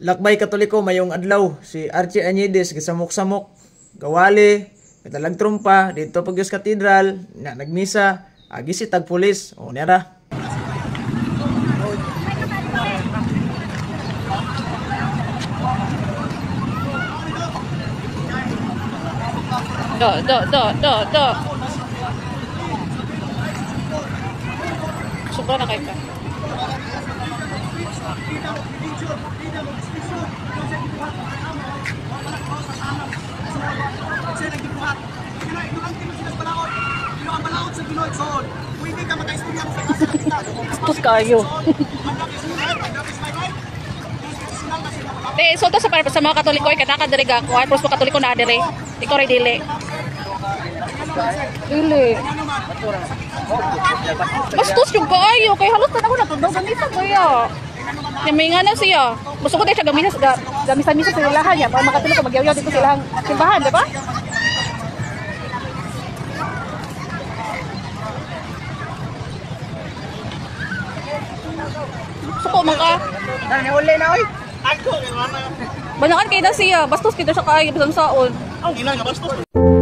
Lakbay Katoliko, mayong adlaw si Archie Añides gisamok-samok gawali katalag trumpa dito pag Diyos Cathedral na nagmisa agi si tag pulis o niara. Do, do, do, do, do. Sobra na kay ka. Bastos kayo. Eh, insulto sa para sa mga Katoliko ay kanaka diri ga kuan, pero sa Katoliko na diri. Ikaw ray dili. Dili. Bastos yung kaayo kay halos na ako natudog gamita ba ya. Ya may nga na siya. Gusto ko siya gamita sa gamisa-misa sa ilahan niya para makatulog ka magyaw dito sa ilahang simbahan, di ba? Suko man ka. Uli na oy. Banakan kay na siya. Bastos kita siya kaayo bisan saon. Ang ina nga bastos.